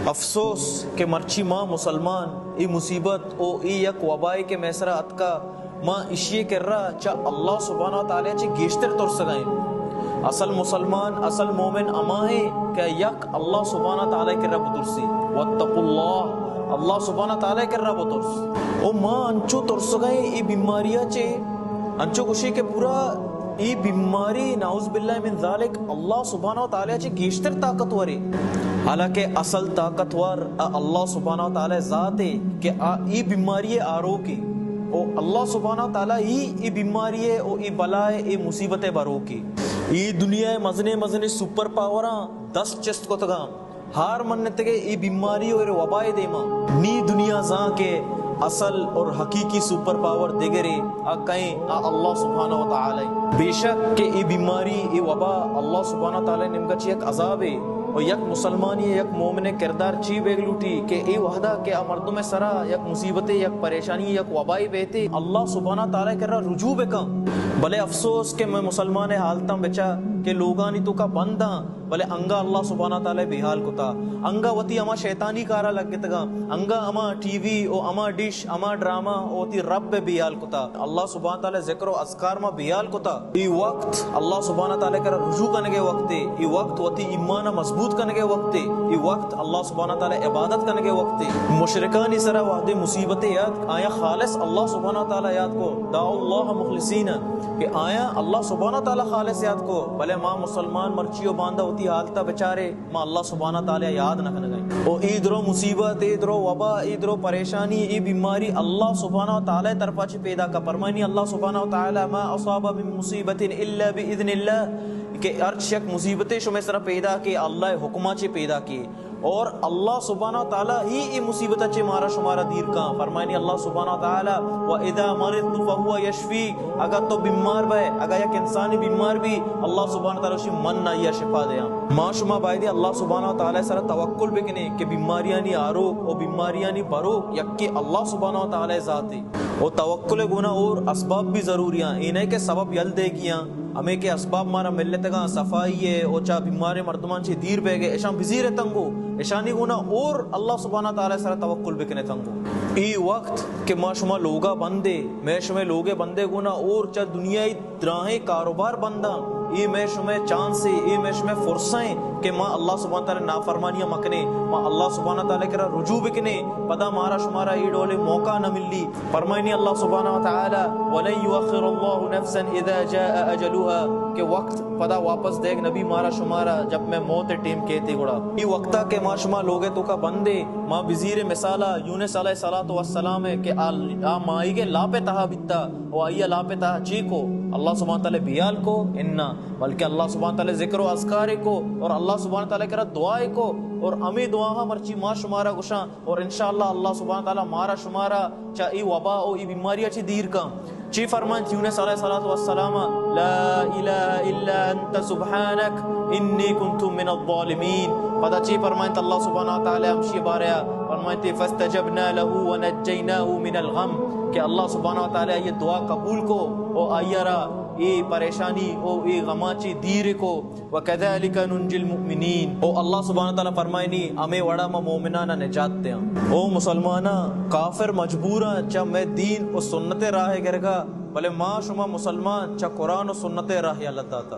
افسوس کہ مرچی ما مسلمان اے مصیبت او اے یک وبائے کہ مئے سرا اتکا، ما اشی کرا چہ اللہ سبحانہ و تعالی چہ گیشتر ترسگا ایں۔ اصل مسلمان، اصل مومن ہما ایں کہ یک اللہ سبحانہ و تعالی کرا بترسی۔ واتقوا اللہ، اللہ سبحانہ و تعالی کرا بترس۔ او ما انچو ترسگا ایں اے بیماریا چہ، انچو گوشی کہ پورا اے بیماری، نعوذ باللہ من ذالک، اللہ سبحانہ و تعالی چہ گیشتر طاقتورے۔ حالانکہ اصل طاقتور آ اللہ سبحانہ و تعالی ذات اے کہ آ اے بیماری آروکے۔ او اللہ سبحانہ و تعالی ہی اے بیماری او اے بلائے، اے مصیبت بروکے۔ اے دنیا مزنیں مزنیں سپر پاوراں دست چست کتگاں، ہار منتگے اے بیماری اور وبائے دیما۔ نی دنیا زان کہ اصل اور حقیقی سپر پاور دگرے، آ کئیں؟ آ اللہ سبحانہ و تعالی۔ بے شک کہ اے بیماری، اے وبا اللہ سبحانہ و تعالی نیمگا چہ یک عذابے، و یک مسلمانی، یک مومن کردار چی بیگ لوٹی کہ اے وہدا کہ آ مردم سرا یک مصیبتے، یک پریشانی، یک وبائے بیتے، اللہ سبحانہ و تعالی کرا رجوع بکن۔ بلے افسوس کہ مئے مسلمان حالتاں بچا کہ لوگانی توکا بنداں، بلے انگا اللہ سبحانہ و تعالی بے حال کتا، انگا وتی ہما شیطانی کارا لگتگاں، انگا ہما ٹی وی او ہما ڈش، ہما ڈرامہ او وتی رب بے حال کتا۔ اللہ سبحانہ تعالی ذکر و اذکار ما بے حال کتا۔ اے وقت اللہ سبحانہ تعالی کرا رجوع کنگے وقتے، اے وقت وتی ایمان مضبوط کنگے وقتے، اے وقت اللہ سبحانہ تعالی عبادت کنگے وقتے۔ مشرکانی سرا وہدے مصیبتے یات، آیا خالص اللہ سبحانہ تعالی یاد کو، دعوا اللہ مخلصین، کہ آیا اللہ سبحانہ تعالی خالص یاد کو، بلے ما مسلمان مرچی و باندا وتی حالتا بچارے، ما اللہ سبحانہ تعالی یاد نہ کنگا ایں۔ او اے درو مصیبت، اے درو وبا، اے درو پریشانی، اے بیماری اللہ سبحانہ و تعالی طرفا چہ پیدا کا۔ فرمانی اللہ سبحانہ و تعالی، ما اصاب من مصیبت الا باذن اللہ، کہ ہرچ یک مصیبتے شمے سرا پیدا کے اللہ حکما چہ پیدا کے۔ اور اللہ سبحانہ و تعالی ہی اے مصیبت چہ مارا شمارا دیر کا۔ فرمانی اللہ سبحانہ و تعالی، و اذا مرضت فهو یشفی، اگا تو بیمار بئے، اگا یک انسانی بیمار بی، اللہ سبحانہ و تعالی شی من آئیا شفا دیاں۔ ما شما بایدی اللہ سبحانہ و تعالی سرا توکل بکنیں کہ بیماریانی آروک و بیماریانی بروک یکے اللہ سبحانہ و تعالی ذاتے۔ و توکل گونا اور اسباب بھی ضروری ہیں، اے نہ کہ سبب یل دے گیاں، ہمے کہ اسباب مارا ملتگاں، صفائی ہے، او چا بیمار مردمان چہ دیر بہ گئے، اشان بزیر تنگو، اشانی گونا اور اللہ سبحانہ تعالی سرا توکل بکنے تنگو۔ اے وقت کہ ما شما لوگا بندے، مئے شمے لوگے بندے گونا اور چا دنیای دراہیں کاروبار بنداں، اے مئے شمئے چانسے، اے مئے شمئے فرصہ ایں کہ ما اللہ سبحانہ تعالی نافرمانیاں مکنیں، ما اللہ سبحانہ تعالی کرا رجوع بکنیں، پدا مارا شمارا اے ڈولیں موقع نہ ملی۔ فرمائنی اللہ سبحانہ وتعالی، ولن یؤخر اللہ نفسا اذا جاء اجلها، کہ وقت پدا واپس دیگ نبی مارا شمارا جب مئے موت ٹیم کیتی گڑا۔ اے وقتا کہ ما شما لوگے توکا بندے، ما بزیر مثالا یونس علیہ الصلوۃ والسلام ہے کہ آ، آ ماہیگے لاپے تہا بیتا، و آئی ء لاپ ء تہا چی کو؟ اللہ سبحانہ تعالی بیال کو؟ انا، بلکہ اللہ سبحانہ تعالی ذکر و اذکار کو اور اللہ سبحانہ تعالی کرا دعا کو، اور ہمیں دعا ہاں مرچی ما شمارا گشاں، اور انشاءاللہ اللہ سبحانہ تعالی مارا شمارا چا ای وبا و ای بیماری چی دیر کن۔ چی فرمائنت یونس علیہ الصلوۃ والسلام؟ لا الہ الا انت سبحانک انی کنت من الظالمین۔ پدا چی فرمائنت اللہ سبحانہ تعالی ہمشی بارے؟ فرمائنت فاستجبنا له ونجیناه من الغم، کہ اللہ سبحانہ و تعالی یہ دعا قبول کو او آئی را اے پریشانی او اے غما چی دیر کو۔ وکذالک ننجی المؤمنین۔ او اللہ سبحانہ و تعالی فرمائنی، ہمے وڑا ما مومنانا نجات دیاں۔ او مسلماناں، کافر مجبوراں چہ مئے دین و سنت راہ گرگا، بلے ما شما مسلمان چہ قرآن و سنت راہ اللہ داتا۔